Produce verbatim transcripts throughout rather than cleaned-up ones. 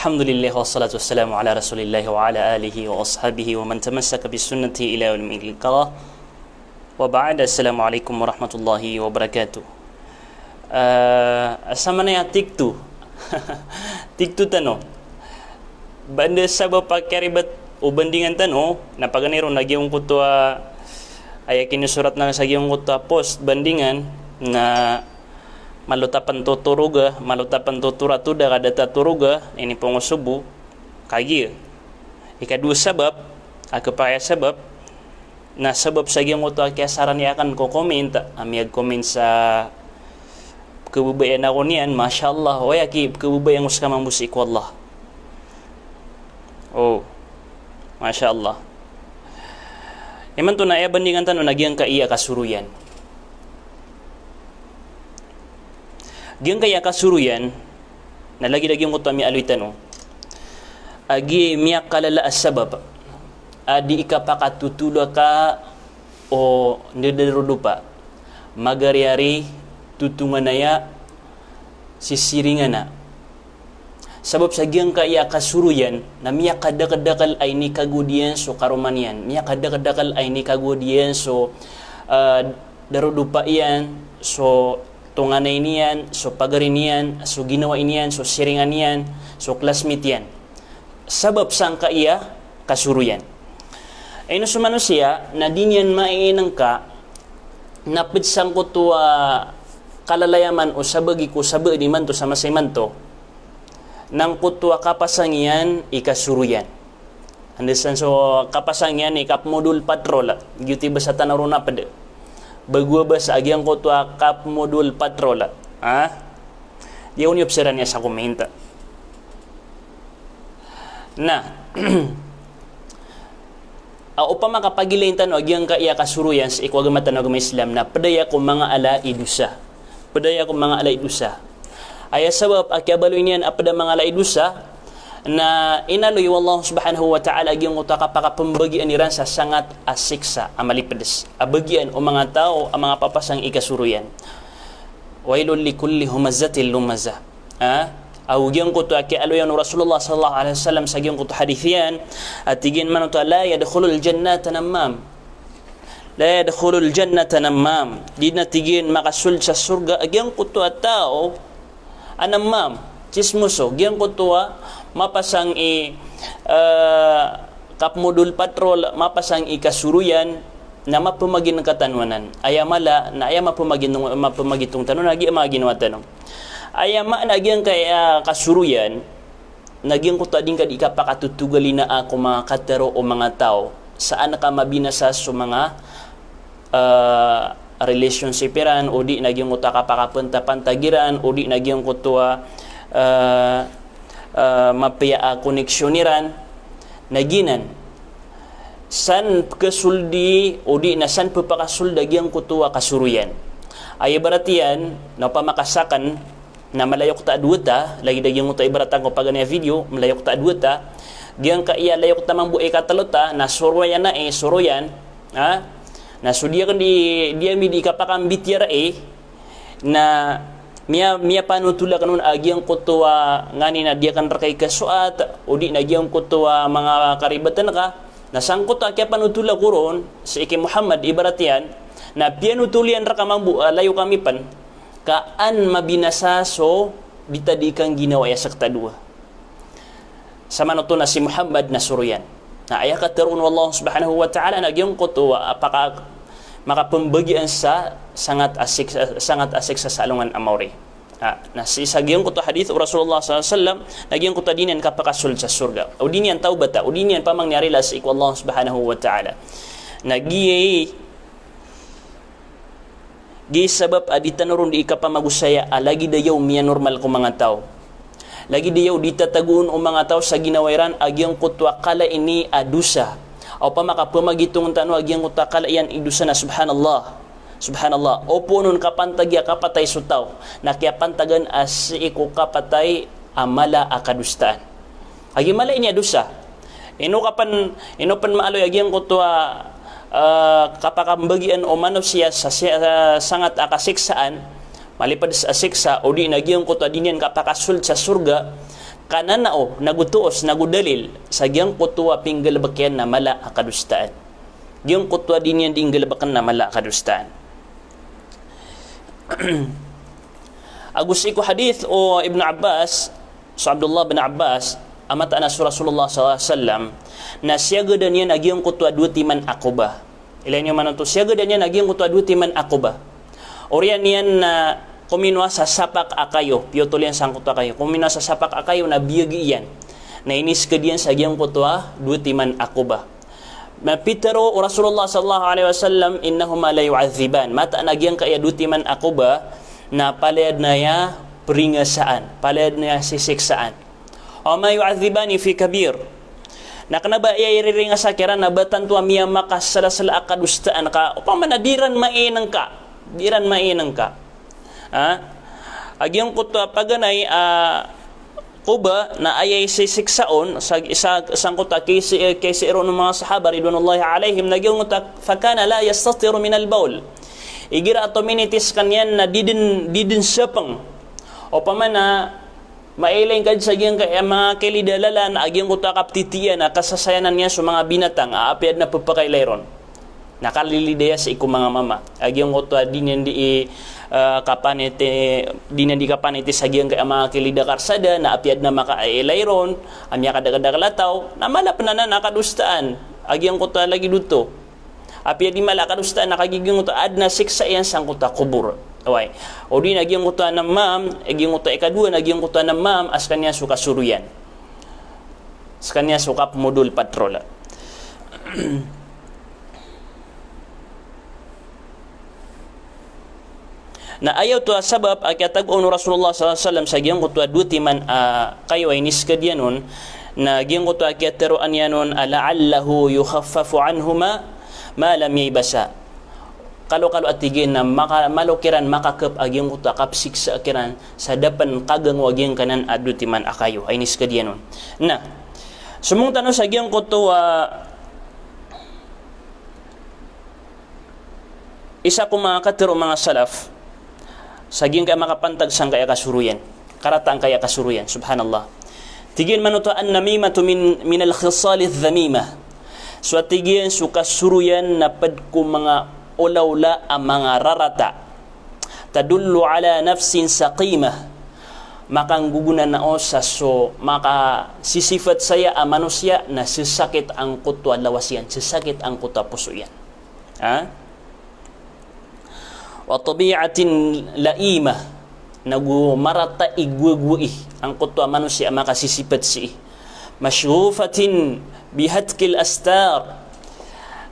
Alhamdulillah, wassalatu wassalamu ala Rasulillah wa ala alihi wa ashabihi wa man tamassaka bi sunnatihi ila yaumil liqa. Wa ba'd, assalamu alaikum warahmatullahi wabarakatuh. Ah, samanaya tiktu. Tiktu tano. Banda sabap a kiyaribat o bandingan tano, na paganay ron a giyangkoto a, aya kinisorat na sa giyangkoto a post bandingan, na malo ta pn totoroga, malo ta pn totoratoda ka da ta toroga, ini pngosobo, kagiya. Ikadowa sabap, a kepakay a sabap, na sabap sa giyangkoto a kiyasaran iyan ko comment, a miyag-comment sa pkhababayaan ako niyan, masha Allah, oway aki, pkhababayaan ko ska mambo sii ko Allah. Oh, masha Allah. Imanto na aya bandingan tano na giyangkaya kasoroyan. Giyangkaya kasoroyan, na lagid a giyangkoto a miyaaloy tano a giya i miyakalala a sabap a di ikapakatotolaka o ndadarodopa, magariyari, totonganaya, sisiringana. Sabap sa giyangkaya kasoroyan na miyakadakeldakel a inikagowad iyan so karoma niyan, miyakadakeldakel a inikagowad iyan so, ah, darodopa iyan, so tonganay niyan, so pagari niyan, so ginawai niyan, so siringan iyan, so classmate iyan. Sabap sangkaya kasoroyan. Ino so manosiya na di niyan mainengka na ped sangkoto a kalalayaman o sabagi ko sabaad imanto sa masa imanto, na angkoto a kapasang iyan i kasoroyan. Anda san so kapasang iyan i kapmodol patrol, giyoto i basa tano ron a ped. Bago a basa a giyangkoto a kapmodol patrol. Ha? Di ako niyo psiran iya sa comment. Na, a, opama ka pagilain tano a giyangkaya kasoroyan sii ko agama tano a agama Islam, na ped aya ko manga ala i dosa. Ped aya ko manga ala i dosa. Aya sabap a kiyabaloy niyan a ped a manga ala i dosa, na inaloy o Allah subhanahu wa ta'ala a giyangkoto a kapakapembagian iran sa sangat a siksa a malipedes a bagian o manga taw a manga papasang i kasoroyan. Wailul likulli humazatil lumazah. Ha? Ago giyangkoto a kiyaaloy o Rasulullah sallallahu alaihi wasallam sa giyangkoto a hadith iyan, a tig iyan manoto a la yadkhulul jannata nammam. La yadkhulul jannata nammam. Di na tig iyan makasold sa sorga a giyangkoto a taw a nammam, tsismoso, giyangkoto a mapasang i, eh, kapmodol patrol, mapasang i kasoroyan, na mapemagin katano anan. Aya mala, na aya mapemagin, mapemagitong tano, na giya manga ginawa tano. Aya maana a giyangkaya kasoroyan, na giyangkoto a di ngka di kapakatotogalina a ko manga katero o manga taw. Saan ka mabinasa so manga, eh, relationship iran, o di na giyangkoto a kapakapantapantag iran, o di na giyangkoto a, eh, eh, mapiya a connection iran, na giyanan. San pekasoldi, o di na san pepakasold a giyangkoto a kasoroyan. Aya ibarat iyan, na opama ka saken, na malayok ta a dowa ta, lagid a giyangkoto a ibarat angko paganay a video, malayok ta a dowa ta, giyangkaya layok ta mambo i katelo ta, na soroyan ai, soroyan, ha? Na so di aken di, di ami di kapakambitiyarai, na miya, miyapanotol aken on a giyangkoto a nganin a di aken reka ikasoat, o di na giyangkoto a manga karibatan ka, na sangkoto a kiyapanotol ako ron, sii ki Muhammad ibarat iyan, na piyanotol iyan reka mambo a layok ami pen, ka an mabinasa so di ta di kangginawai a sekta dowa. Samanoto na si Muhammad na soroyan. Na aya katero o Allah subhanahu wa ta'ala na giyangkoto a paka, makapembagian sa sangat a siksa, sangat a siksa sa alongan a maori. Ha, na sii sa giyangkoto a hadith o Rasulullah sallallahu alaihi wasallam, na giyangkoto a di niyan kapakasold sa sorga. O di niyan tawbata, o di niyan pamangni a rila sii ko Allah subhanahu wa ta'ala. Na giya i Giya sabap a di tano ron di ikapamagosaya a lagid a yaw miyanormal ko manga taw. Lagid a yaw di tatagoon o manga taw sa ginawa iran a giyangkoto a kala ini a dosa. Opama ka pamagitong tano a giyangkoto a kala iyan i dosa na subhanallah. Subhanallah. Opama on kapantagi a kapatay so taw. Na kiyapantagan a sii ko kapatay a mala a kadosaan. A giya mala ini a dosa. Ino ka pen, ino pen maaloy a giyangkoto a, eh, kapakambagian o manosiya sa, sa, sangat a kasiksaan, maliped sa siksa, o di na giyangkoto a di niyan kapakasold sa sorga, kananao, nago toos, nago dalil sa giyangkoto a pinggalebek iyan na mala a kadosaan. Giyangkoto a di niyan di inggalebeken na mala a kadosaan. Ago sii ko hadith o Ibn Abbas, so Abdullah bin Abbas, a mataan a so Rasulullah sallallahu alaihi wasallam na siyagadan iyan a giyangkoto a dowa timan a koba. Ilay niyo man oto, siyagadan iyan a giyangkoto a dowa timan a koba. Oriyan iyan na kominowa sa sapak a kayo, piyotol iyan sangkoto a kayo. Kominowa sa sapak a kayo na biyagi iyan. Na inisked iyan sa giyangkoto a dowa timan a koba. Na pitero o Rasulullah sallallahu alaihi wasallam, "Innahuma la yu'adhdhiban." Mataan a giyangkaya dowa timan a koba na palaya den aya peringasaan, palaya den aya sisiksaan. "Wa ma yu'adhdhibani fi kabir." Na kena ba aya iriringasa kiran na ba tanto a miyamakaselasela a kadosaan ka, opama na di ran mainengka, di ran mainengka. Ha? A giyangkoto a paganay a koba na aya isisiksa on sa, sa, sangkoto a kisi, kisi ron o manga sahaba ridwanullahi alaihim na giyangkoto a, "Fakana la yastatiru minal bawl." Igira a tominitis kaniyan na di den, di den sepeng. Opama na mailay ngka sa giyangkaya manga kilid a lalan a giyangkoto a kaptitian a kasasayanan iyan so manga binatang a apiya den a pepakailay ron. Na kalilid aya sii ko manga mama. A giyangkoto a di niyan di, eh, kapaniti, di niyan di kapaniti sa giyangkaya manga kilid a karsada, na apiya den a makailay ron a miyakadakadakel a taw, na mala pen anan a kadosaan a giyangkoto a lagid oto. Apiya di mala a kadosaan na kagiya giyangkoto a aden a siksa iyan sangkoto a kobor. Oway. O di na giyangkoto a namam, eh, giyangkoto a ikadowa na giyangkoto a namam a sekaniyan so kasoroyan. Sekaniyan so kapmodol patrol. Na aya oto a sabap a kiyatagoan o Rasulullah sallallahu alaihi wasallam sa giyangkoto a dowa timan a kayo a inisked iyan on, na giyangkoto a kiyateroan iyan on a la'allahu yukhaffafu anhuma ma lam yaybasa. Kalokalo a tig iyan na maka-, malo kiran makakep a giyangkoto a kapsiksa kiran sa da pen kagango a giyangkanan a dowa timan a kayo a inisked iyan on. Na, somong tano sa giyangkoto a isa ko manga katero o manga salaf, sa giyangkaya makapantag sangkaya kasoroyan. Karata angkaya kasoroyan, subhanallah. Tig iyan man oto, "An-namimatu min, minal khisalidh dhamimah." So a tig iyan so kasoroyan na ped ko manga olaola a manga rarata. "Tadullu ala nafsin saqimah." Makanggogonanao sa so makasisipat saya a manosiya na sesakit angkoto a lawas iyan, sesakit angkoto a poso iyan. Ha? "Wa tabi'atin la'imah." Nago marata i gowagowai angkoto a manosiya a makasisipat sii. "Mashghufatin bihatkil astar."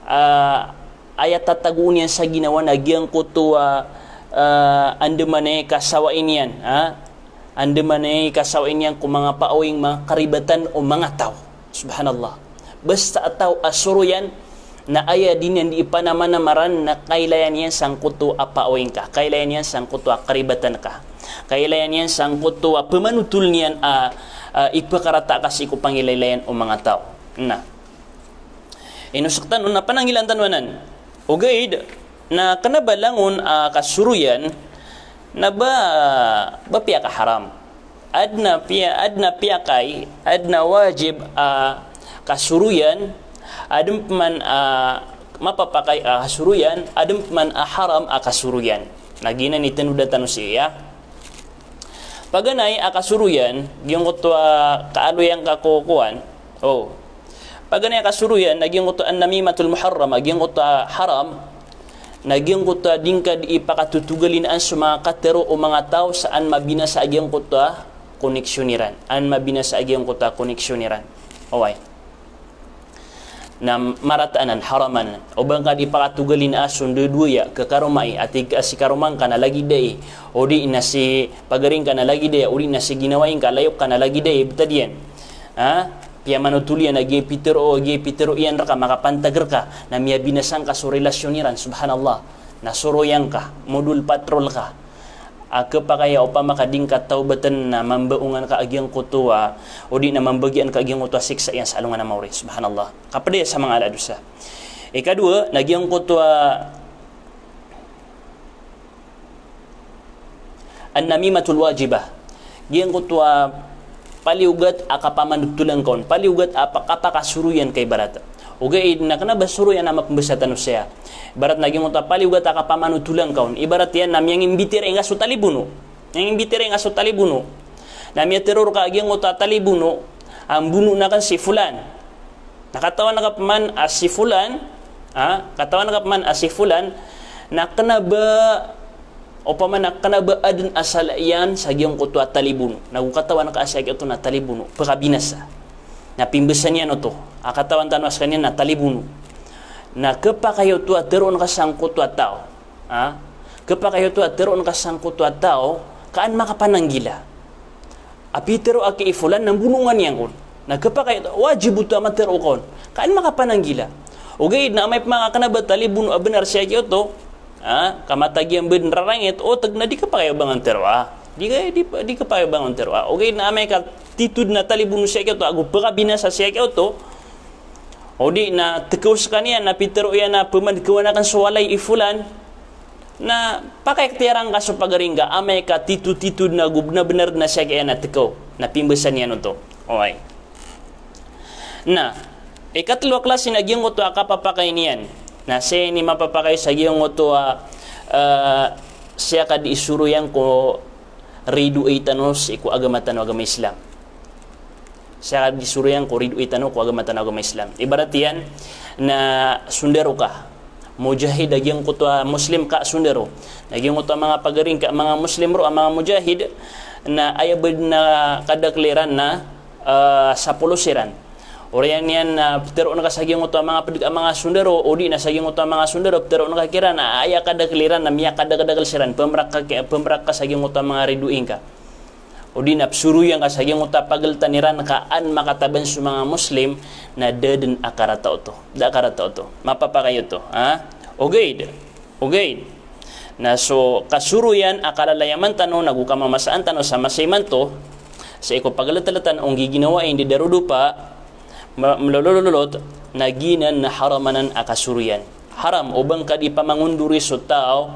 Ah, aya tatagoon iyan sa ginawa na giyangkoto a, ah, andamanaya i kasawa iyan, ha? Andamanaya i kasawa iyan ko manga paawing, manga karibatan o manga taw. Subhanallah. Basta a taw a soroyan, na aya di niyan di ipanamanamaran na kailayan iyan sangkoto a paawing ka, kailayan iyan sangkoto a karibatan ka, kailayan iyan sangkoto a pemanotol niyan a, a, ipakarata ka sii ko pangilaylayan o manga taw. Na. Ino sektan on na panangilaan tano anan. Ogaid, na kena ba langon a kasoroyan, na ba, ba piyakaharam. Aden a piya, aden a piyakay, aden a wajib a kasoroyan, aden peman a mapapakay a kasoroyan, aden peman a haram a kasoroyan. Na giyanan i tenoda tano sii, ya. Paganay a kasoroyan, giyangkoto a kaaloy angka ko kowan. O. Paganay a kasoroyan, na giyangkoto a namimatul muharram, a giyangkoto a haram, na giyangkoto a di ngka di ipakatotogalinaan so manga katero o manga taw sa an mabinasa a giyangkoto a koneksyon iran. An mabinasa a giyangkoto a koneksyon iran. Oway. Na marata anan, haram anan. O ba ngka di pakatogalin a so ndodowa aya, kekaromai, a tig a si karoma ngka na lagid aya, o di na si pagari ngka na lagid aya, o di na si ginawai ngka, layok ka na lagid aya, betad iyan. Ha? Piyamanotol iyan a giya pitero, giya pitero iyan reka, makapantag reka, na miyabinasa ngka so relasyon iran, subhanallah. Na soroyan ka, modol patrol ka. A kepakay a opama ka di ngka tawbaten na mambaongan ka a giyangkoto a, o di na mambagian ka a giyangkoto a siksa iyan sa alongan a maori. Subhanallah. Kaped aya sa manga ala a dosa. Ikadowa, na giyangkoto a an-namimatul wajibah. Giyangkoto a paliyogat a kapamanotolan ka on, paliyogat a pa-, kapakasoroyan ka ibarat. Ogaid na kena ba soroyan a mapembasa tano saya. Ibarat na giyangkoto a paliyogat a kapamanotolan ka on. Ibarat iyan na miyangimbitiyarai ngka so talibono. Miyangimbitiyarai ngka so talibono. Na miyatero rka a giyangkoto a talibono a mbonoon aken si Fulan. Na katawan ka pman a si Fulan, ha? Katawan ka pman a si Fulan, na kena ba, opama na kena ba aden a sala iyan sa giyangkoto a talibono. Na go katawan ka a siyaki oto na talibono, pekabinasa. Na pimbasa niyan oto, a katawan tano a sekaniyan na talibono. Na kepakay oto a teroon ka sangkoto a taw. Ha? Kepakay oto a teroon ka sangkoto a taw, ka an makapananggila. A pitero aki i Fulan na mbonoon iyan kon. Na kepakay, wajib oto a matero ka on. Ka an makapananggila. Ogaid na amay pman ka kena ba talibono a benar siyaki oto, ha, ka matag iyan ben rarangit, o teg na di kepakay o ba ngan teroa. Di ka, di, di kepakay o ba ngan teroa. Ogaid na amay ka titod na talibono siyaki oto, ago pekabinasa siyaki oto, o di na tekew sekaniyan na pitero iyan a pemandekewan aken so walay i Fulan, na pakaikhtiyaran ka so pagari ngka amay ka titotitod na go benar-benar na siyaki iyan a tekew, na pimbasa niyan oto. Oway. Na ikatelo a klasi na giyangkoto a kapapakay niyan. Na sii ini mapapakay sa giyangkoto a, eh, siyaka di isoroyan ko ridoay tano sii ko agama tano a agama Islam. Siyaka di isoroyan ko ridoay tano ko agama tano a agama Islam. Ibarat iyan na sondaro ka. Mujahid a giyangkoto a Muslim ka sondaro. Na giyangkoto a manga pagari ngka a manga Muslim roo a manga mujahid, na aya ba den a kadakel iran na, eh, sapolo siran. Oriyan iyan na peteroon ka sa giyangkoto a manga pedeg a manga sondaro, o di na sa giyangkoto a manga sondaro, peteroon ka kiran na aya kadakel iran na miyakadakel-dakel siran, pemerak ka ki-, pemerak ka sa giyangkoto a manga ridoay ngka. O di na pesoroyan ka sa giyangkoto a pageltan iran ka an makataban so manga Muslim, na da den a karata oto. Da a karata oto. Mapapakay oto, ha? Ogaid. Ogaid. Na so kasoroyan a kalalayaman tano na go kamamasaan tano sa masa imanto, sii ko pageleteletan o nggiginawai i ndarodopa, ma-, melolololot, na giyanan na haram anan a kasoroyan. Haram o ba ngka di pamangondori so taw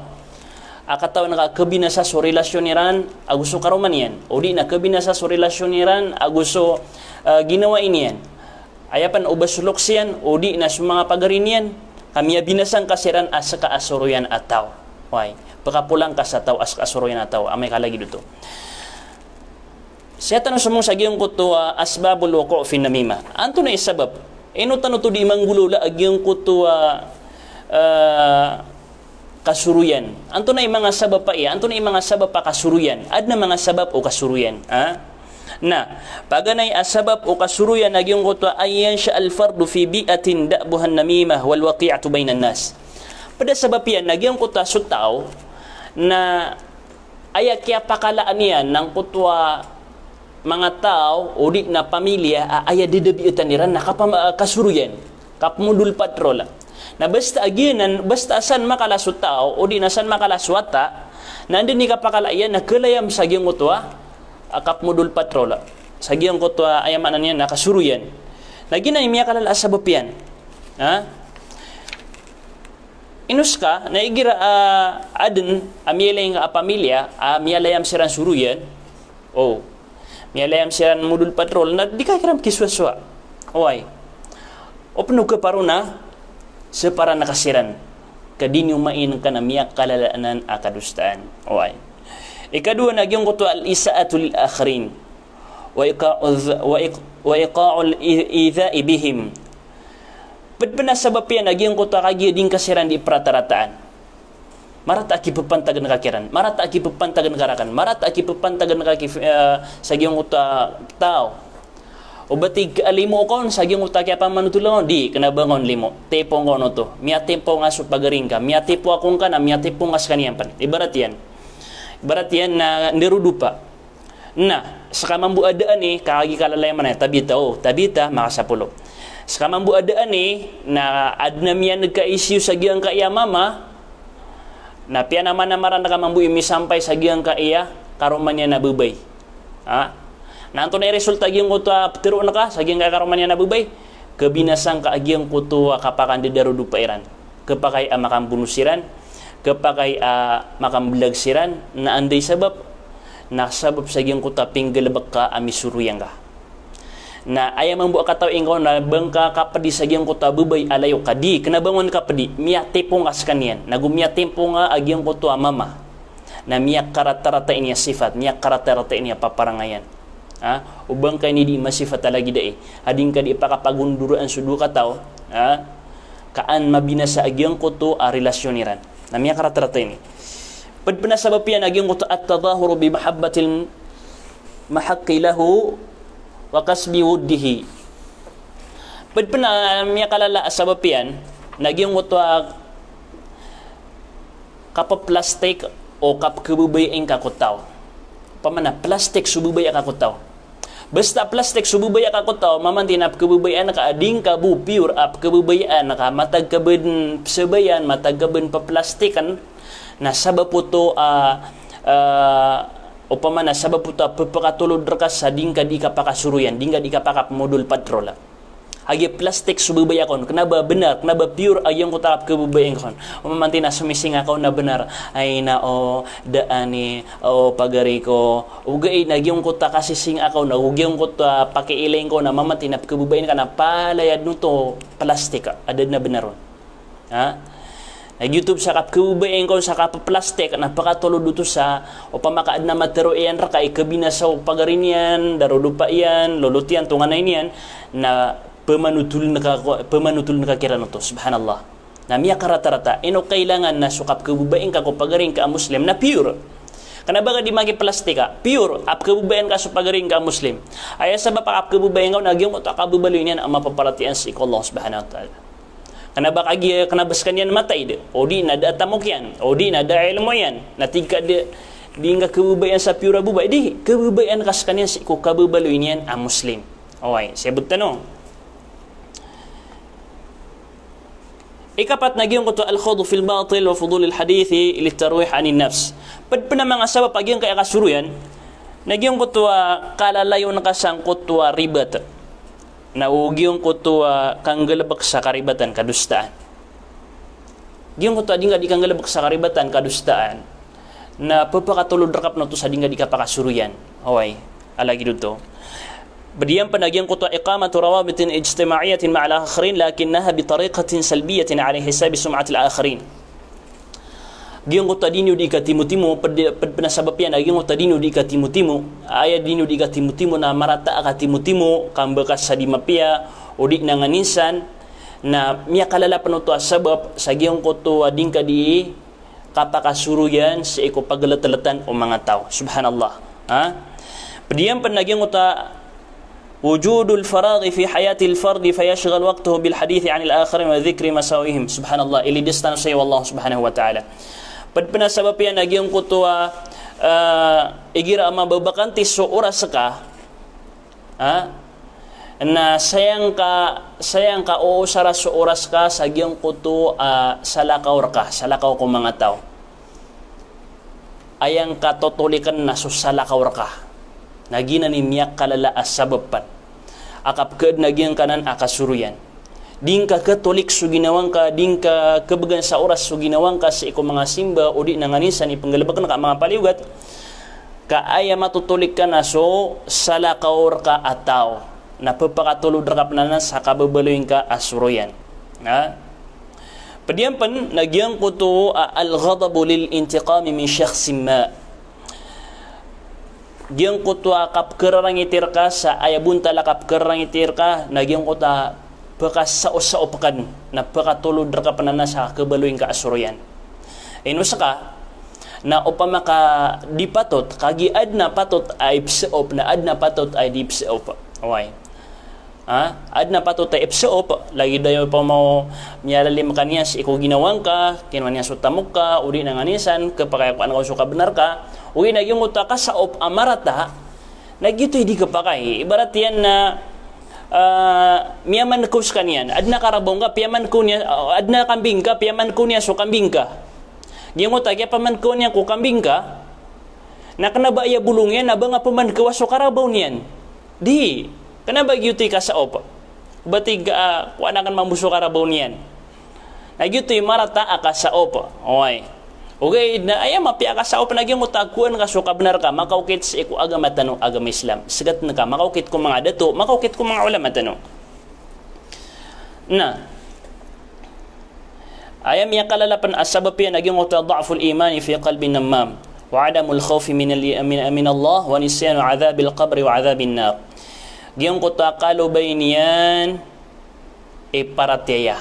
a katawan ka kebinasa so relasyon iran ago so karoma niyan. O di na kebinasa so relasyon iran ago so, eh, ginawai niyan. Aya pen o ba so loks iyan, o di na so manga pagari niyan, ka miyabinasa ngka siran a seka a soroyan a taw. Oway, pekapolang ka sa taw a seka a soroyan a taw, amay ka lagid oto. Sii tano somong sa giyangkoto a asbabul wuqu' fin namimah. Antonaa i sabap? Ino tano oto di manggolawla a giyangkoto a, eh, kasoroyan. Antonaa i manga sabap a iya? Antonaa i manga sabap a kasoroyan? Aden a manga sabap o kasoroyan, ha? Na paganay a sabap o kasoroyan a giyangkoto a an yansha'al fardu fi bi'atin da'buhan namimah wal waqi'atu bainan nas. Ped a sabap iyan a giyangkoto a so taw na aya kiyapakalaan iyan angkoto a manga taw o di na pamilya a aya dedabiatan iran na kapam-, ah, kasoroyan, kapmodol patrol. Na basta a giyanan, basta a san makala so taw o di na san makala so wata, na anda i kapakala iyan na kelayam sa giyangkoto a, ah, kapmodol patrol. Sa giyangkoto a, aya maana niyan na kasoroyan. Na giyanan i miyakalala a sabap iyan. Ha? Ino seka, na igira, ah, aden a miyailay ngka a pamilya a miyalayam siran soroyan. O. Miyalayam siran modol patrol, na di ka kiran kisowasowa. Oway. O pen o keparo na separan ka siran. Ka di niyo main ka na miyakalala anan a kadosaan. Oway. Ikadowa na giyangkoto al-isa'atu lil akharin. Wa iqa'u dh-, wa iq-, wa iqa'ul i-, idha'i bihim. Ped pen a sabap iyan a giyangkoto a kagiya di ngka siran di peratarataan. Marata a kipepantagan ka kiran, marata a kipepantagan ka raken, marata a kipepantagan ka ki-, eh, sa giyangkoto a taw. O ba tig ka a limo ka on sa giyangkoto a kiyapamanotolan ka on, di, kena ba ngka on limo. Tipo ngka on oto. Miyatipo ngka so pagari ngka, miyatipo ako ngka na miyatipo ngka sekaniyan pen. Ibarat iyan. Ibarat iyan na ndarodopa. Na seka mambo a daan i, kagiya kalalayaman iyan, tabita, o, tabita, makasapolo. Seka mambo a daan i, na aden a miyaneg ka isiyo sa giyangkaya mama, na piyanamana-marana ka mambo i misampay sa giyangkaya karoma niyan a babay. Ha? Na antonaa i resulta giyangkoto a peteroon ka sa giyangkaya karoma niyan a babay? Kebinasa ngka a giyangkoto a kapakandadarodopa iran. Kepakay a makambono siran, kepakay a makambelag siran, na anda i sabap? Na sabap sa giyangkoto a pinggalebek ka a misoroyan ka. Na aya mambo a katawi ngka on na ba ngka kapedi sa giyangkoto a babay a layo ka, di, kena ba ngka on kapedi, miyatimpong ka sekaniyan, nago miyatimpong a giyangkoto a mama. Na miyakaratarata ini a sifat, miyakaratarata ini a paparangayan. Ha? O ba ngka ini di masifat a lagid ai, a di ngka di pakapagondoraan so dowa kataw, ha? Ka an mabinasa a giyangkoto a relasyon iran. Na miyakaratarata ini. Ped pen a sabap iyan a giyangkoto at-tadhahuru bi mahabbatil mahaqqi lahu wa kasbi wuddihi. Ped pen a miyakalala a sabap iyan na giyangkoto a kapeplastik o kapekhababayai ngka ko taw. Opama na plastik so babaya ka ko taw. Basta plastik so babaya ka ko taw, mamanti na pekhababayaan ka a di ngka bo pure a pekhababayaan ka, matag ka ben pesabayan, matag ka ben peplastikan, na sabap oto a, ah, opama na sabap oto a pepakatolod reka sa di ngka di kapakasoroyan, di ngka di kapakapemodol patrol. Agiya plastik so babaya kon, kena ba benar, kena ba pure a giyangkoto a kapekhababayai ngka kon. Mamanti na somising ako na benar, ay na o, da ani, o, pagari ko, ogaid na giyangkoto a kasising ako na, o giyangkoto a pakiilay ko na mamanti na pekhababayaan ka na palaya den oto plastik, a da den a benar on. Ha? Na giyoto sa kapekhababayai ngka on sa kapeplastik, na pakatolod oto sa, opama ka aden a matero iyan reka i kabinasa o pagari niyan, darodopa iyan, lolot iyan, tonganay niyan, na pemanotol ngka, pemanotol ngka kiran oto, subhanallah. Na miyakaratarata, ino kailangan na so kapekhababayai ngka ko pagari ngka a Muslim, na pure. Kena ba ka di makiplastik ka, pure, a pekhababayaan ka so pagari ngka a Muslim. Aya sabap a kapekhababayai ngka on a giyangkoto a kababaloy niyan a mapaparatiyaya sii ko Allah subhanahu wa ta'ala. Kena ba kagiya, kena ba sekaniyan mataid, o di na da a tamok iyan, o di na da a ilmo iyan, na tig ka di, di ngka khababayaan sa pure a babay, di, khababayaan ka sekaniyan sii ko kababaloy niyan a Muslim. Oway, siyabot tano. Ikapat na giyangkoto al-khawdu fil batil wa fudulil hadithi litarwih anin nafs. Ped pen a manga sabap a giyangkaya kasoroyan, na giyangkoto a kalalayon ka sangkoto a ribat. Na o giyangkoto a kanggalebek sa karibatan, kadosaan. Giyangkoto a di ngka di kanggalebek sa karibatan, kadosaan, na pepakatolod reka pen oto sa di ngka di kapakasoroyan. Oway, a lagid oto. Ped iyan pen a giyangkoto a iqamatu rawabitin ijtima'iyyatin ma'al akharin lakinnaha bitariqatin salbiyyatin ala hisabi sum'atil akharin. Giyangkoto a di niyo di katimotimo, ped, ped pen a sabap iyan a giyangkoto a di niyo di katimotimo, aya di niyo di katimotimo na marata a katimotimo, kambekas sa di mapiya, o di na nganin san, na miyakalala pen oto a sabap sa giyangkoto a di ngka di kapakasoroyan sii ko pageleteletan o manga taw. Subhanallah. Ha? Ped iyan pen a giyangkoto a wujudul faraghi fi hayatil fardi fayashghal waqtahu bil hadithi anil akharin wa dhikri masawihim. Subhanallah, ilides tano saya o Allah subhanahu wa ta'ala. Ped pen a sabap iyan a giyangkoto a, ah, igira a mababakanti so oras ka, ha? Na saya ngka, saya ngka oosara so oras ka sa giyangkoto a salakaw reka, salakaw ko manga taw. Aya ngka totoliken na so salakaw reka. Na giyanan i miyakalala a sabap pen a kapekhaden a giyangkanan a kasoroyan. Di ngka khatolik so ginawa ngka, di ngka khabegan sa oras so ginawa ngka sii ko manga simba, o di na nganin san i penggalebeken ka a manga paliyogat. Ka aya matotolik ka na so salakaw reka a taw. Na pepakatolod reka pen anan sa kababaloy ngka a soroyan. Ha? Ped iyan pen, na giyangkoto a al-ghadabu lil intiqami min shakhsin ma. Giyangkoto a kapekhararangiti reka sa aya bontal a kapekhararangiti reka, na giyangkoto a pekasaosaop ka den, na pekatolod reka pen anan sa kababaloy ngka a soroyan. Ino seka, na opama ka di patot, kagiya aden a patot a ipesaop, na aden a patot a di ipesaop. Oway. Ha? Aden a patot a ipesaop, lagid aya opama o miyalalim ka niyan sii ko ginawa ngka, kinowa niyan so tamok ka, o di na nganin san, khapakay ko an ka so kabenar ka, o di na giyangkoto a kasaop a marata, na giyoto i di khapakay. Ibarat iyan na, ah, miyamankaw sekaniyan, aden a karabaw ngka, piyamankaw niyan, ah, aden a kambing ka, piyamankaw niyan so kambing ka. Giyangkoto a kiyapamankawan iyan ko kambing ka, na kena ba aya bolong iyan na ba nga pemankawa so karabaw niyan. Di, kena ba giyoto i kasaop. Ba tig ka, ah, kowa aken mambo so karabaw niyan. Na giyoto i marata a kasaop. Oway. Ogaid na aya mapiya ka sa opama na giyangkoto a kowan ka so kabnar ka, makaokit sii ko agama tano, agama Islam. Sgtn ka, makaokit ko manga dato, makaokit ko manga olama tano. Na aya miyakalala pn a sabap iyan a giyangkoto a dha'ful imani fi qalbin nammam, wa adamul khawfi minal, min, minallah, wa nisyanu adhabil qabri wa adhabin nar. Giyangkoto a kalobay niyan i paratiyaya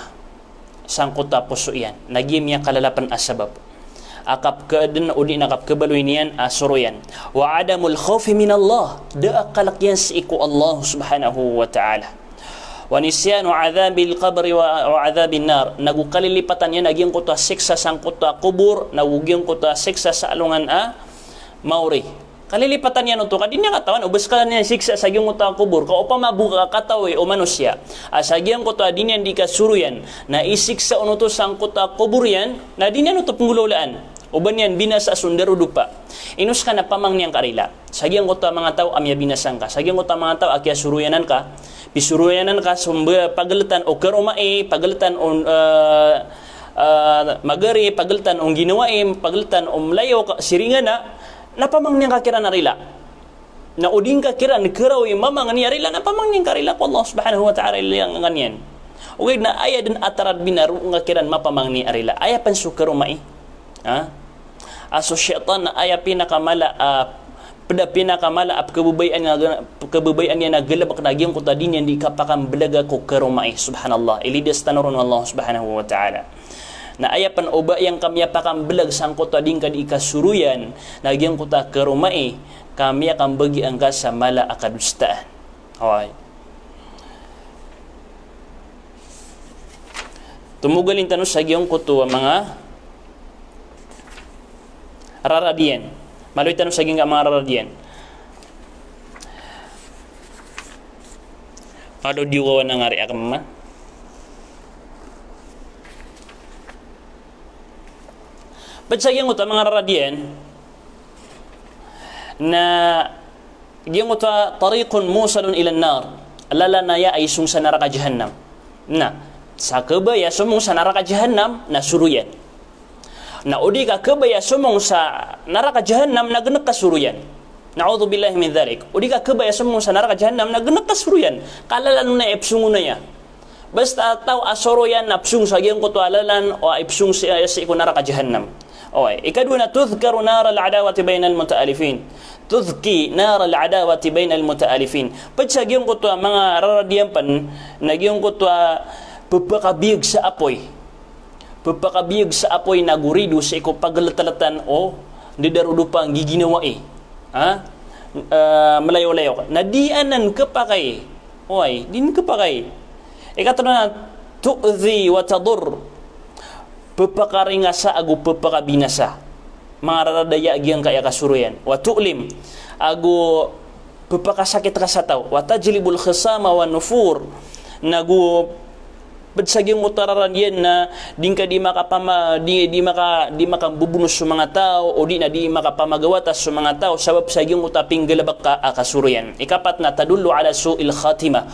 sangkoto a poso iyan. Na giya miyakalala pn a sabap a kapkadn odi na kapkabaloy niyan a soroyan. Wa adamul khawfi minallah, da a kalk iyan sii ko Allah subhanahu wa ta'ala. Wa nisyanu adhabil qabri wa, wa adhabin nar. Nago kalilipatan iyan a giyangkoto a siksa sangkoto a kobor, nago giyangkoto a siksa sa alongan a mawri. Kalilipatan iyan oto ka di niyan katawan o bs ka niyan siksa sa giyangkoto a kobor. Ka opama bo ka katawi o manosiya a sa giyangkoto a di niyan di kasoroyan na isiksa on oto sangkoto a kobor iyan, na di niyan oto pnggolawlaan. O ba niyan binasa so ndarodopa. Ino ska na pamangni angka rila sa giyangkoto a manga taw a miyabinasa ngka, sa giyangkoto a manga taw a kiyasoroyanan ka, pisoroyanan ka so mba pagltan o karomai, pagltan o, eh, eh, magari, pagltan o ginawai, pagltan o mlayo ka siringana, na pamangni angka kiran a rila. Na o di ngka kiran karawi mamangni a rila, na pamangni angka rila ko Allah subhanahu wa ta'ala, rila angka niyan. Ogaid na aya dn a tarad binaro ngka kiran mapamangni a rila. Aya pn so karomai. Ha? A so shaytan na aya pinakamala, ah, pd a pinakamala a pkhababayaan, pkhababayaan iyan a galbk na giyangkoto a di niyan di kapakamblaga ko karomai. Subhanallah. Ilidas tano ron o Allah subhanahu wa ta'ala. Na aya pn o ba iyan ka miyapakamblag sangkoto a di ngka di kasoroyan, na giyangkoto a karomai, ka miyakambagi angka sa mala a kadosaan. Oway. Tomogalin tano sa giyangkoto a manga rarad iyan. Maloy tano sa giyangka a manga rarad iyan. Ado di wawan angari akn man. Pd sa giyangkoto a manga rarad iyan na giyangkoto a tariqun musalun ilan nar. Lalan aya a isong sa naraka jahannam. Na sa kabaya somong sa naraka jahannam na soroyan. Na o di ka kabaya somong sa naraka jahannam na gnk ka soroyan. Na'udhubillahi min dhalik. O di ka kabaya somong sa naraka jahannam na gnk ka soroyan. Ka lalan on aya, ipsong on aya. Basta a taw a soroyan na psong sa giyangkoto a lalan o a ipsong sii, sii ko naraka jahannam. Oway, ikadowa na tudhkaru naral adawati bainal muta'alifin. Tudhki naral adawati bainal muta'alifin. Pd sa giyangkoto a manga rarad iyan pn na giyangkoto a pphakabiyag sa apoy. Pphakabiyag sa apoy na gorido sii ko pagltltan o ndarodopa a giginawai. Ha? Eh, mlayo-layo. Na di anan khapakay. Oway, di anan khapakay. Ikatlo na tu'dhi wa tadur. Pphakaringasa ago pphakabinasa. Manga rarad aya a giyangkaya kasoroyan. Wa tu'lim. Ago pphakasakit ka sa taw. Wa tajlibul khisama wan nufur. Nago pd sa giyangkoto a rarad iyan na di ngka di makapama-, di, di maka-, di makambobonos so manga taw, o di na di makapamagawata so manga taw, sabap sa giyangkoto a pinggalbk ka a kasoroyan. Ikapat na tadullu ala su'il khatimah,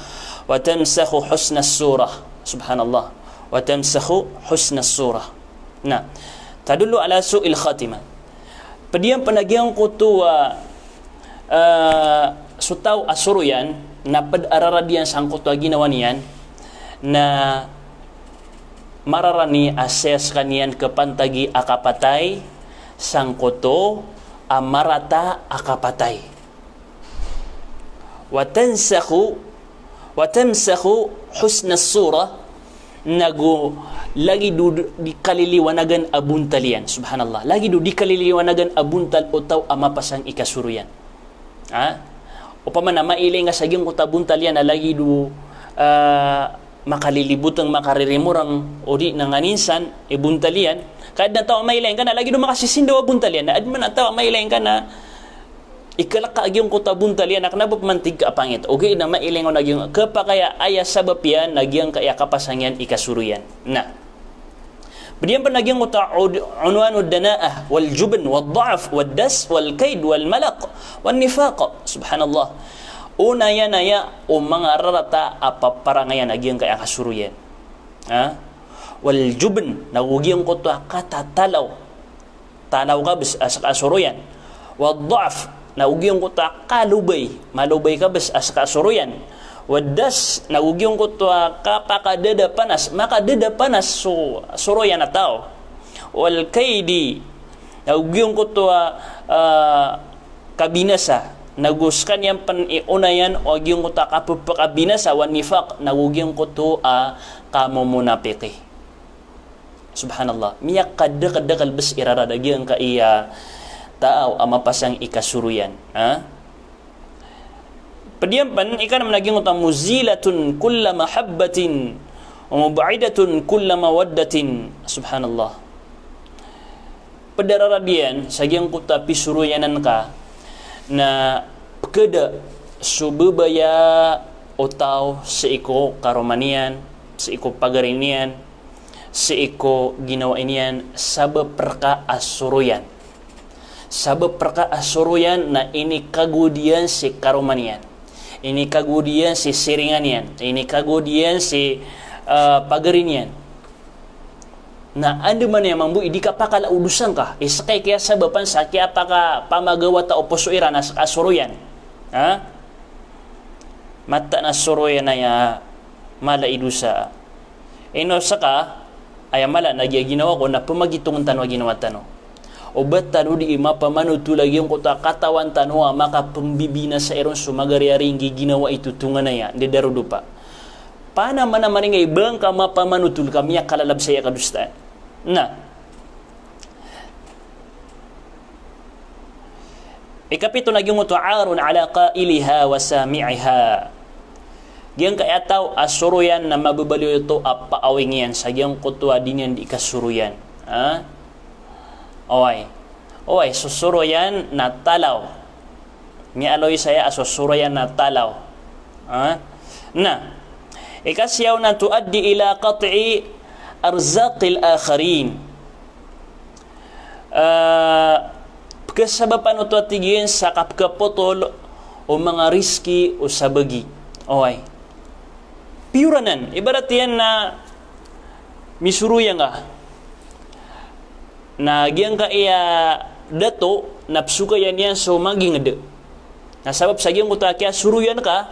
wa tamsakhu husnas surah. Subhanallah. Wa tamsakhu husnas surah. Na tadullu ala su'il khatimah. Pd iyan pn a giyangkoto a, eh, so taw a soroyan, na pd a rarad iyan sangkoto a ginawa niyan, na mararani a saya skaniyan khapantagi a kapatay, sangkoto a marata a kapatay. Wa tansakhu, wa tamsakhu husnas surah, nago lagid o di kaliliwanagan a bontal iyan. Subhanallah. Lagid o di kaliliwanagan a bontal o taw a mapasang i kasoroyan. Ha? Opama na mailay ngka sa giyangkoto a bontal iyan a lagid o, ah, makalilibotng, makaririmorang, o di na nganin san i bontal iyan. Ka adn a taw a mailay ngka na lagid o makasisindaw a bontal iyan. Na adn man a taw a mailay ngka na ikalk ka a giyangkoto a bontal iyan a kna ba pman tig ka a pangit. Ogaid na mailay ngka on a giyangkaya, khapakay a aya sabap iyan na giyangkaya kapasang iyan i kasoroyan. Na pd iyan pn a giyangkoto a ud-, unwanud dana'ah wal jubn wad da'f wad das wal kaid wal malaq wan nifaq. Subhanallah. Onaya-naya o manga rarata a paparangayan a giyangkaya kasoroyan. Ha? Wal jubn, nago giyangkoto a katatalaw. talaw ka bes a seka a soroyan. Wad-dha'f, na go giyangkoto a kalobay, malobay ka bes a seka a soroyan. Wad-das, na go giyangkoto a kapakadadapanas, makadadapanas so soroyan a taw. Wal-kaydi, na go giyangkoto a, ah, kabinasa, na go sekaniyan pen i onayan o giyangkoto a kapepekabinasa, wan-nifaq, na go giyangkoto a kamomonapiki. Subhanallah. Miyakadakadakal bes i rarad a giyangkaya taw a mapasang i kasoroyan. Ha? Ped iyan pen, ika na mena giyangkoto a muzilatun kulla mahabbatin wa mub'idatun kulla mawaddatin. Subhanallah. Ped a rarad iyan sa giyangkoto a pisoroyanan ka na pekeda so bebaya o taw sii ko karoma niyan, sii ko pagari niyan, sii ko ginawa niyan, sabap reka a soroyan. Sabap reka a soroyan na inikagod iyan si karoma niyan, inikagod iyan si siringan iyan, inikagod iyan si, ah, pagari niyan. Na andamanaya mambo i di kapakala o dosa ngka, i seka i kiyasabapan sa kiyapakapamagawata o poso iran a seka a soroyan. Ha? Mataan a soroyan aya mala i dosa. Ino seka, aya mala na giya ginawa ko na pemagitongen tano a ginawa tano. O ba tano di i mapamanotol a giyangkoto a katawan tano a makapembibinasa iron so magariari nggi ginawa i totonganaya, ndedarodopa. Panamanamani ngka i ba ngka mapamanotol ka miyakalalabsaya kadosaan. Na. Ikapito na giyangkoto a arun ala qailiha wa sami'iha. Giyangkaya taw a soroyan na mababaloy oto a paawing iyan sa giyangkoto a di niyan di kasoroyan. Ha? Oway. Oway, so soroyan na talaw. Miyaaloy saya a so soroyan na talaw. Ha? Na, ikasiyaw na tuaddi ila qat'i arzaqil akharin. Ah, pekasabapan oto a tig iyan sa kapekapotol o manga rizki o sabagi. Oway. Piyoranan, ibarat iyan na misoroyan ka. Na giyangkaya dato, na pesokayan iyan so maginged. Na sabap sa giyangkoto a kiyasoroyan ka,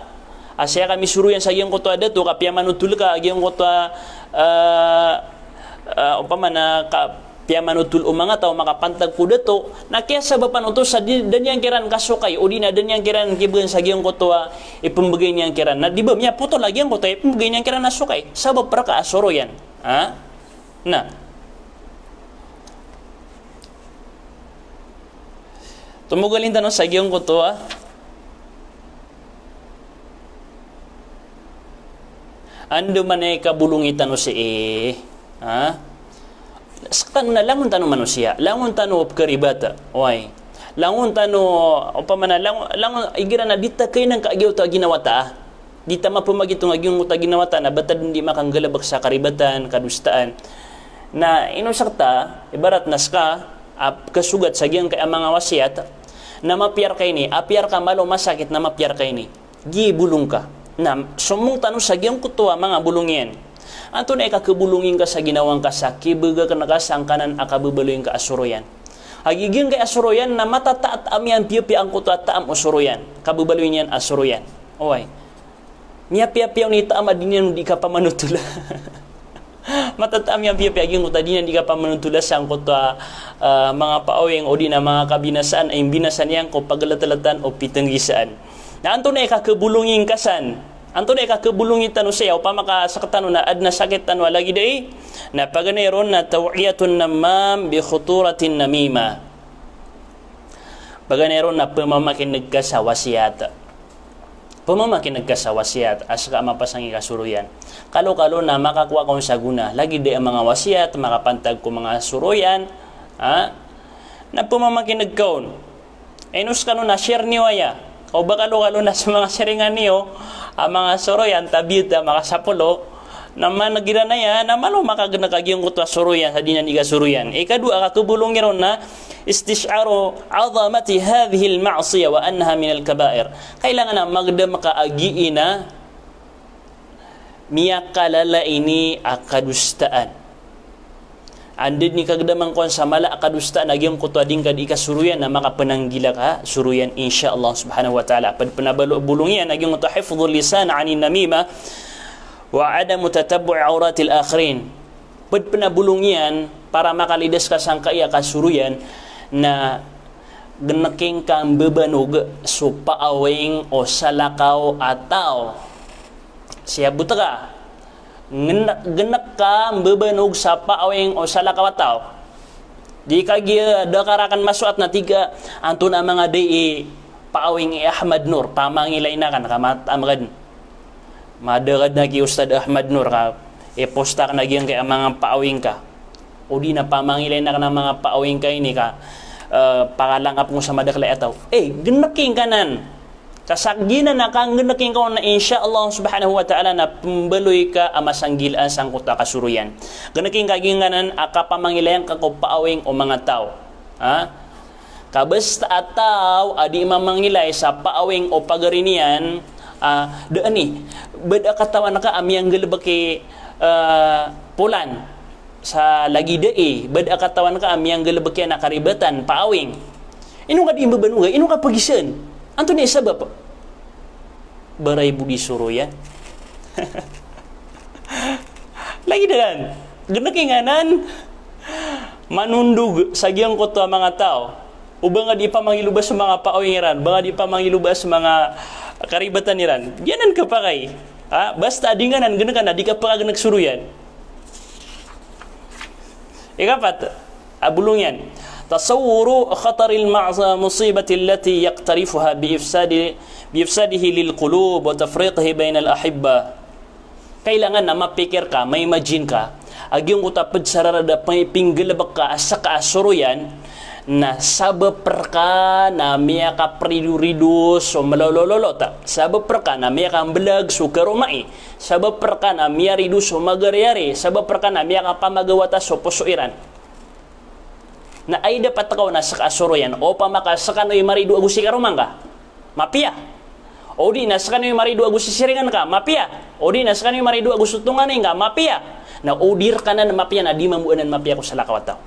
a saya ka misoroyan sa giyangkoto a dato, ka piyamanotol ka, a giyangkoto a, ah, ah, opama na ka, piyamanotol o manga taw makapantag ko dato, na kiyasabapan oto sa di, da niyan kiran kasokay, odi na da niyan kiran kibegan sa giyangkoto a ipembegay niyan kiran. Na di ba miyapotol a giyangkoto a ipembegay niyan kiran a sokay. Sabap reka a soroyan. Ha? Na. Tomogalin tano sa giyangkoto a andamanaya i kabolongi tano sii. Ha? Sektano na langon tano manosiya, langon tano pekeribata. Oway. Langon tano, opama na langon, langon, igira na di ta kainangka a giyoto a ginawa ta. Di ta mapemagitong a giyangkoto a ginawa ta na ba ta den di makanggalebek sa karibatan, kadosaan. Na ino sekta, ibarat na seka, a, kasogat sa giyangkaya manga wasiyat, na mapiya reka ini, apiya reka malo masakit na mapiya reka ini. Giya i bolong ka. Na, somong tano sa giyangkoto a manga bolong iyan. Antonaa i kakebolongi ngka sa ginawa ngka sa kibegak ngka sangkanan a kabebaloy ngka a soroyan. Lagid giyangkaya soroyan na matataam iyan piyapiya angkoto a taam o soroyan. Kabebaloy niyan a soroyan. Oway. Miyapiyapiya on i taam a di niyan di kapamanotola. Matataam iyan piyapiya giyangkoto a di niyan di kapamanotola sangkoto a, ah, manga paawing odi na manga kabinasaan a imbinasa niyan ko pageleteletan o pitenggisaan. Na antonaa i kakebolongi ngka san? Antonaa i kakebolongi tano saya, opama ka sektano na aden a sakit tano a lagid ai? Na paganay ron na taw'iyatun nammam bi khuturatin namimah. Paganay ron na pemamakineg ka sa wasiyat. Pemamakineg ka sa wasiyat, a seka a mapasang i kasoroyan. Kalokalo na makakowa ka on sa gona, lagid ai a manga wasiyat, makapantag ko manga soroyan, ha? Na pemamakineg ka on. Ino sekano na share niyo aya. Ka o ba kalokalo na sa manga siringan iyo, a manga soroyan, tabiya ta makasapolo, na maneg iran aya, na malo makagenek a giyangkoto a soroyan, sa di niyan di kasoroyan. Ikadowa a kakebolongi ron na, istish'aru 'azamati hadhihil ma'siyah wa annaha minal kaba'ir. Kailangan a magedam ka a gii na miyakalala ini a kadosaan. Anda dn i kagdam angka on sa mala a kadosta na giyangkoto a di ngka di kasoroyan na makapananggila ka soroyan, insha Allah subhanahu wa ta'ala. Pd pn a balo-, bolong iyan na giyangkoto a hifdhul lisan anin namima wa adamu tatabbu'i awratil akharin. Pd pn a bolong iyan para makalidas ka sangkaya kasoroyan na gnki ngka mbabanog so paawing o salakaw a taw. Siyabot ka. Ngn-, gnk ka mbabanog sa paawing o salakaw a taw. Di kagiya da ka rakn masoat na tig ka, antonaa manga da i paawing i Ahmad Noor, pamangilay akn ka, mat-, amagad. Madakad na ki Ustad Ahmad Noor ka, i-post akn a giyangkai a manga paawing ka. O di na pamangilay akn a manga paawing ka ini ka, eh, pakalangap ngka sa madakel a taw. Eh, gnki ngka nan. Ka sa giyanan a kanggnki ngka on na insha Allah subhanahu wa ta'ala na pmbaloy ka a masanggilaan sangkoto a kasoroyan. Gnki ngka giyanan a kapamangilayan ka ko paawing o manga taw. Ha? Ka basta a taw a di mamangilay sa paawing o pagari niyan, ah, da ani, ba da katawan ka a miyanggalbk i, ah, polan. Sa lagid ai, ba da katawan ka a miyanggalbk iyan a karibatan, paawing. Ino ka di mbabanog, ino ka pagisaan? Antonaa i sabap? Ba ray bo di soroyan. Lagid anan. Gnki ngka nan manondog sa giyangkoto a manga taw. O ba nga di pamangiloba so manga paawing iran, ba nga di pamangiloba so manga karibatan iran. Giyanan kapakay. Ha? Basta a di ngka nan gnkan a di ka pakagnk soroyan. Ikapat a bolong iyan. Tasawwuru khataril ma'za-, musibati allati yaqtarifuha bi ifsadi, bi ifsadihi lil qulub wa tafriqihi bainal ahibba. Kailangan na mapikir ka, ma-imagine ka a giyangkoto a pd sa rarad a pay-, pinggalbk ka a ska a soroyan, na sabap rka na miyakaprido-rido so malolololot. Sabap rka na miyakamblag so karoma i. Sabap rka na miyarido so magariyari, sabap rka na miyakapamagawata so poso iran. Na aya dapat ka on na ska a soroyan, opama ka skano i marido ago si karoma ngka, mapiya. O di na skano i marido ago si siringan ka, mapiya. O di na skano i marido ago so tonganay ngka, mapiya. Na o di rka nan mapiya, na di mambo anan mapiya ko salakaw a taw.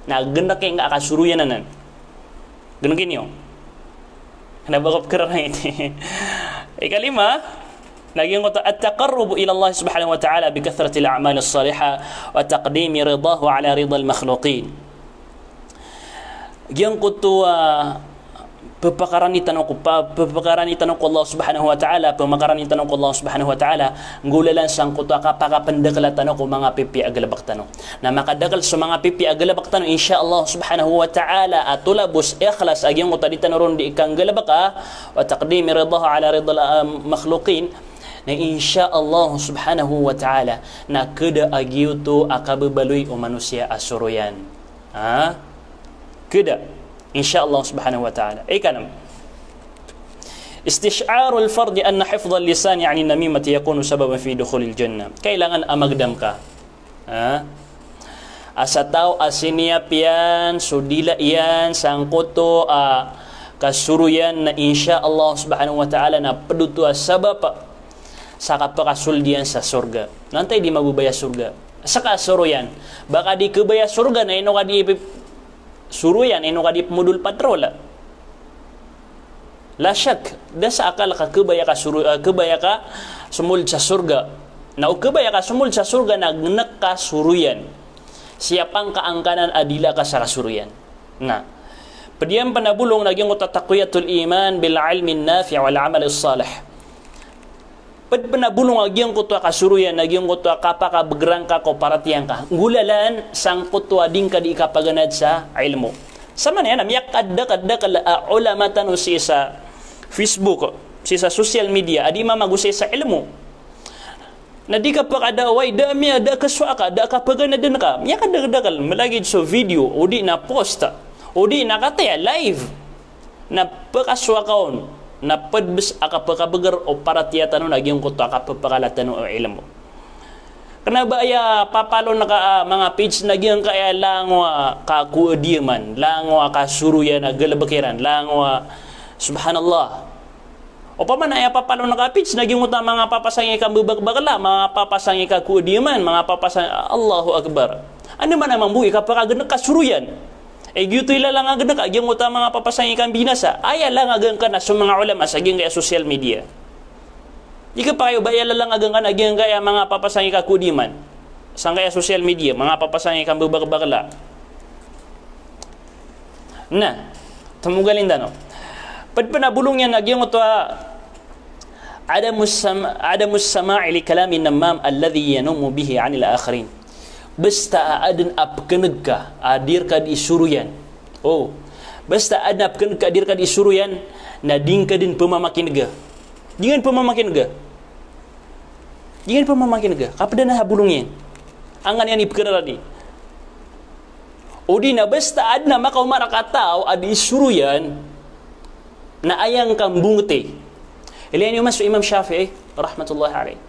Na gnki ngka a kasoroyan anan. Gnki niyo. Kna ba ko pkhararangit. Ikalima, na giyangkoto a at-taqarrubu ila Allah subhanahu wa ta'ala bi kathratil a'malis salihah wa taqdimi ridahu ala ridal makhluqin. Giyangkoto a pphakarangi tano ko pa-, pphakarangi tano ko Allah subhanahu wa ta'ala, pphakarangi tano ko Allah subhanahu wa ta'ala, nggolalan sangkoto a kapakapndakla tano ko manga pipiya a galbk tano. Na makadakel so manga pipiya a galbk tano, insha Allah subhanahu wa ta'ala, a tolabos ikhlas a giyangkoto a di tano ron di kanggalbka, wa taqdimi ridahu ala ridal, ah, makhluqin. Na insha Allah subhanahu wa ta'ala, na keda a giyoto a kababaloy o manosiya a soroyan. Ha? Keda. Insha Allah subhanahu wa ta'ala. Ikanm. Istish'arul fardi anna hifdhal lisani anin namimati yakunu sababan fi dukhulil jannah. Kailangan a magdam ka. Ha? A sa taw a siniyap iyan so dila iyan sangkoto a kasoroyan na insha Allah subhanahu wa ta'ala na pd oto a sabap sa kapakasold iyan sa sorga. Na antai di mababaya sorga? Ska a soroyan. Ba ka di kabaya sorga na ino ka di ip-, soroyan, ino ka di pmodol patrol. La shak, da sa akal ka kabaya ka soro-, ah, kabaya ka somold sa sorga. Na o kabaya ka somold sa sorga na gnk ka soroyan. Siyapa ngka angkanan a dila ka sa kasoroyan. Na pd iyan pn a bolong na giyangkoto a taqwiyatul iman bil ilmin nafi' wal amalis salih. Pd pn a bolong a giyangkoto a kasoroyan na giyangkoto a kapakabgr angka ko paratiyaya ngka. Nggolalan sangkoto a di ngka di kapaganad sa ilmo. Samanaya na miyakadakadakl a ulama tano sii sa Facebook, sii sa social media, a di mamagosay sa ilmo. Na di ka pakadaway, da miya, da ka so aka, da ka paganadn ka. Miyakadakdakl, malagid so video, o di na post, o di na kataya live. Na pakasowa ka on, na pd bs a kapakabgr o paratiyaya tano na giyangkoto a kapapakala tano o ilmo. Kna ba aya papalon ka, ah, manga page na giyangkaya langowa ka ko adiyaman, langowa ka soroyan a galbk iran, langowa, subhanallah. Opama na aya papalon ka page na giyangkoto a manga papasang i ka mbabakbakla, manga papasang i ka ko adiyaman, manga papasang, Allahu Akbar. Anda man a mambo i kapakagenek ka soroyan. E, giyoto i lalangagen ka a giyangkoto a manga papasang i kambinasa. Aya langagen ka na so manga olama sa giyangkaya social media. Di ka pakayo ba aya lalangagen ka na giyangkaya manga papasang i kakodiman. Sangkaya social media, manga papasang i kambebakbakla. Na, temogalin tano. Ped pen a bolong iyan a giyangkoto a adamus sam-, adamus sama'i li kalamin namam alladhi yanumu bihi anil akharin. Basta a aden a pekeneg ka a di reka di soroyan. O, basta a aden a pekeneg ka a di reka di soroyan, na di ngka den pemamakinega. Di ngka den pemamakinega. Di ngka den pemamakinega. Kaped anan a bolong iyan. Angan iyan i pekerarani. O di na basta a aden a makaoma reka a taw a di soroyan, na aya ngka mbongeti. Ilaya niyo man so Imam Shafi'i, rahmatullahi alayh.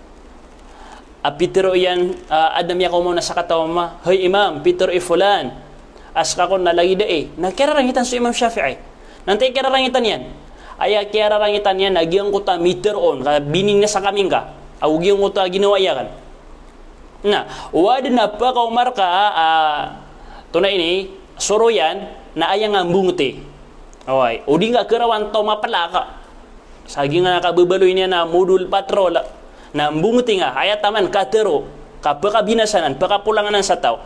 A pitero iyan, a, aden a miyakaoma on a sakataw a mama, "Hay Imam, pitero i fulan a seka kon na lagid ai." Na kiyararangitan so Imam Shafi'i. Na antai kiyararangitan iyan? Aya kiyararangitan iyan na giyangkoto a mitero on, ka bininasa kami ngka. Ago giyangkoto a ginawa iyan. Na, o aden a pekaoma reka a, a, tonaa ini, soroyan, na aya ngka mbongeti. Oway, o di ngka kerawan taw mapelak. Sa giyangkanan a kabebaloy niyan a modul patrol. Na mbongeti ngka, aya taman katero, kapekabinasa anan, pekapolangan anan sa taw.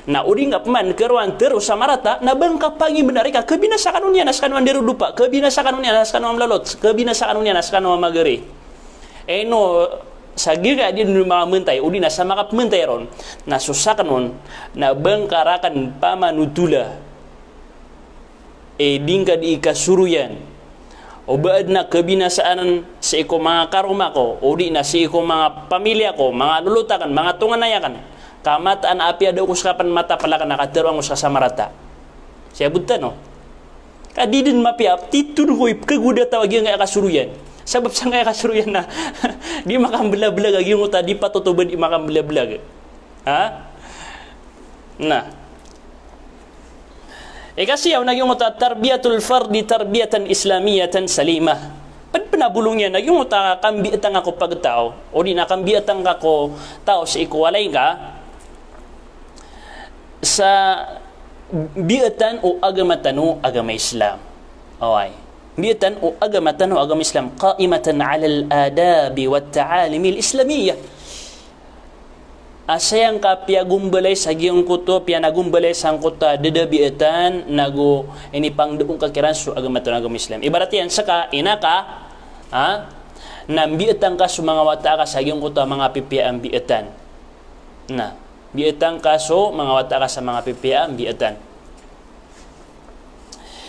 Na o di ngka peman kerawan tero sa marata, na ba ngka pangibenar i ka kebinasa kano niyan a sekano a nderodopa, kebinasa kano niyan a sekano a melolot, kebinasa kano niyan a sekano a magari. Ino, sa giyangkaya di den makamentay, o di na sa makapementay ron. Na so saken on, na ba ngka raken pamanotola. E, di ngka di kasoroyan. O ba aden a kebinasaan sii ko manga karoma ko, o di na sii ko manga pamilya ko, manga lolot aken, manga tonganay aken. Ka mataan a apiya da ako seka pen matapel aken a katero angko seka sa marata. Siyabot tano. Ka di den mapiya, titho den ko i pekegowad a taw a giyangkaya kasoroyan. Sabap sangkaya kasoroyan na, di makambelabelag a giyangkoto a di patot o ba di makambelabelag. Ha? Na. Ikasiyaw na giyangkoto a tarbiyatul fardi tarbiyatan islamiyatan salimah. Ped pen a bolong iyan na giyangkoto a kambiyetan ka ko pagtaw, o di na kambiyetan ka ko taw sii ko walay ngka, sa biyetan o agama tano, agama Islam. Oway. Biyetan o agama tano, agama Islam. Qa'imatan alal adabi wat ta'alimil islamiyah. A saya ngka piyagombalay sa giyangkoto, piyanagombalay sangkoto a dadabiyetan, nago inipangdoon ka kiran so agama tano, agama Islam. Ibarat iyan seka, ina ka, ha? Na mbiyetan ka so manga wata ka sa giyangkoto a manga pipiya a mbiyetan. Na, mbiyetan ka so manga wata ka sa manga pipiya a mbiyetan.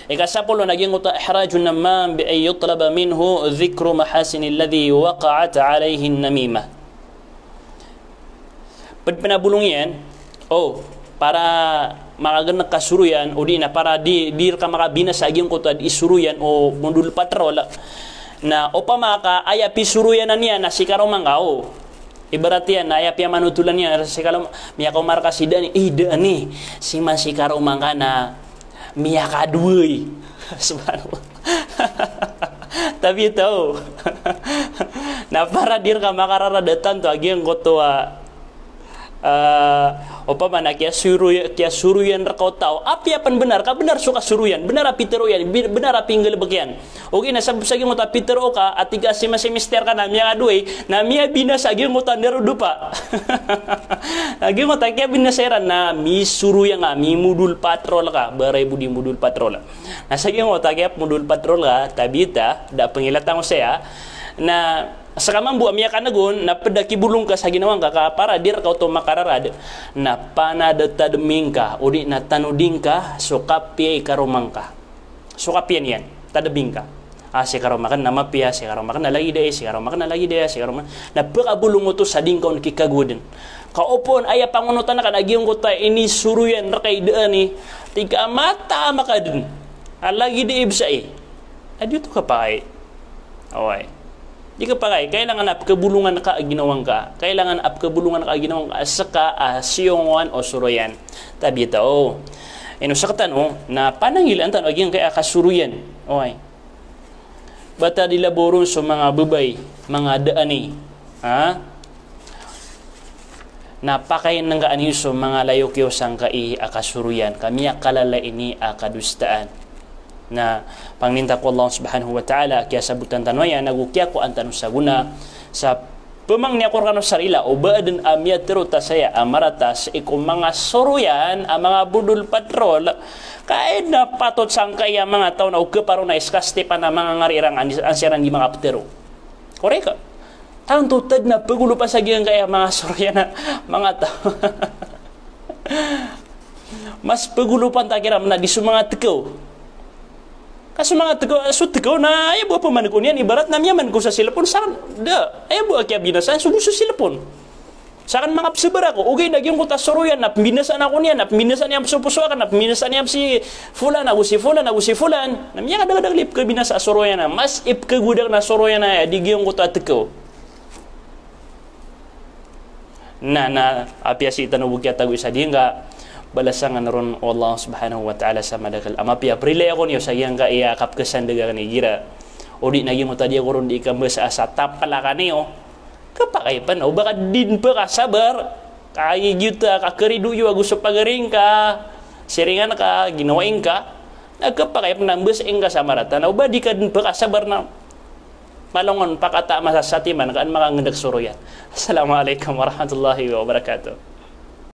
Ikasapolo na giyangkoto a ihrajun namam bi an yutlaba minhu dhikru mahasinil ladhi waqa'at alayhin namimah. Ped pen a bolong iyan, o, para makagenek ka soroyan, o di na para di, di reka makabinasa a giyangkoto a di soroyan o modul patrol. Na opama ka aya pisoroyan iyan na si karoma ngka, o. Ibarat iyan, na aya piyamanotolan iyan, si karoma, miyakaoma reka si Dani, eh, Dani, si ma si karoma ngka na miyakadowa i. Subhanallah. Tapi taw. Na para di reka makararad a tanto a giyangkoto a, ah, opama na kiyasoro-, kiyasoroyan reka o taw. Apiya pen benar, ka benar so kasoroyan, benar a pitero iyan, bi-, benar a pinggalebek iyan. Ogaid na sabap sa giyangkoto a pitero ka, a tig ka si ma si mister ka na miyakadowa i, na miyabinasa a giyangkoto a nderodopa. A giyangkoto a kiyabinasa iran na misoroyan ka, mimodul patrol ka, baray bo di modul patrol. Na sa giyangkoto a kiyapmodul patrol ka, tabiya, da pengilatan ko saya. Na seka mambo a miyakanegon, na ped a kibolong ka sa ginawa ngka ka para di reka oto makararad, na panadetademi ngka, o di na tanodi ngka so kapiya i karoma ngka. So kapiya niyan, tademi ngka. Ah, si karoma aken na mapiya, si karoma aken na lagid aya, si karoma aken na lagid aya, si karoma aken. Na pekabolong oto sa di ngka on kikagowaden. Ka opama aya pangonotan aken a giyangkoto a inisoroyan reka i Dani, tig ka mataan a makaden. A lagid aya i bes ai. A di oto kapakay. Oway. Di kapakay, kailangan a pekebolongan ka a ginawa ngka. Kailangan a pekebolongan ka a ginawa ngka a seka a siyongowan o soroyan. Tabiya taw. Ino sekatano, na pananggilaan tano a giyangkaya kasoroyan. Oway. Bata di laboron so manga bebay, manga Dani. Ha? Na pakainengkaan iyo so manga layok iyo sangkai a kasoroyan, ka miyakalala ini a kadosaan. Na pangninta ko Allah subhanahu wa ta'ala, kiyasabotan tano aya, nago kiyakowa tano sa gona, sa pemangni ako rekano sa rila, o ba aden a miyatero ta saya a marata sii ko manga soroyan a manga bodol patrol, ka aya na patot sangkai a manga taw na o keparo na iska Stepan a manga ngari iran an, an siran di manga petero. Korek ka? Tanto ta den a pegolopan sa giyangkai a manga soroyan a manga taw. Mas pegolopan ta kiran na di so manga tekew. Ka so manga tekew, so tekew na aya bo a pemaneko niyan, ibarat na miyamaneko sa cellphone, saken, da, aya bo a kiyabinasaan so bo so cellphone. Saken manga pesebar ako, ogaid na giyangkoto a soroyan na pembinasaan ako niyan, na pembinasaan iyan so poso aken, na pembinasaan iyan si fulan, ago si fulan, ago si fulan. Na miyakadakdakl i pekebinasa a soroyan na, mas ipekagoda aken a soroyan na aya di giyangkoto a tekew. Na, na apiya sii tano bo kiyatago sa giyangka, balasan kano ron o Allah subhanahu wa ta'ala sa madakl. A mapiya, perilai ako niyo sa giyangkai a kapekesandeg aken igira. O di na giyangkoto a di ako ron di kambasa a sa tapal aken iyo. Kepakay pen, o ba ka di den pekasabar, ka giyoto a kakerido iyo ago so pagari ngka, siringan ka, ginawai ngka, na kepakay pen a mbasai ngka sa marata, na o ba di ka den pekasabar na malongon pakata a masa satiman ka an makangendek soroyan. Assalamu alaikum warahmatullahi wabarakatuh.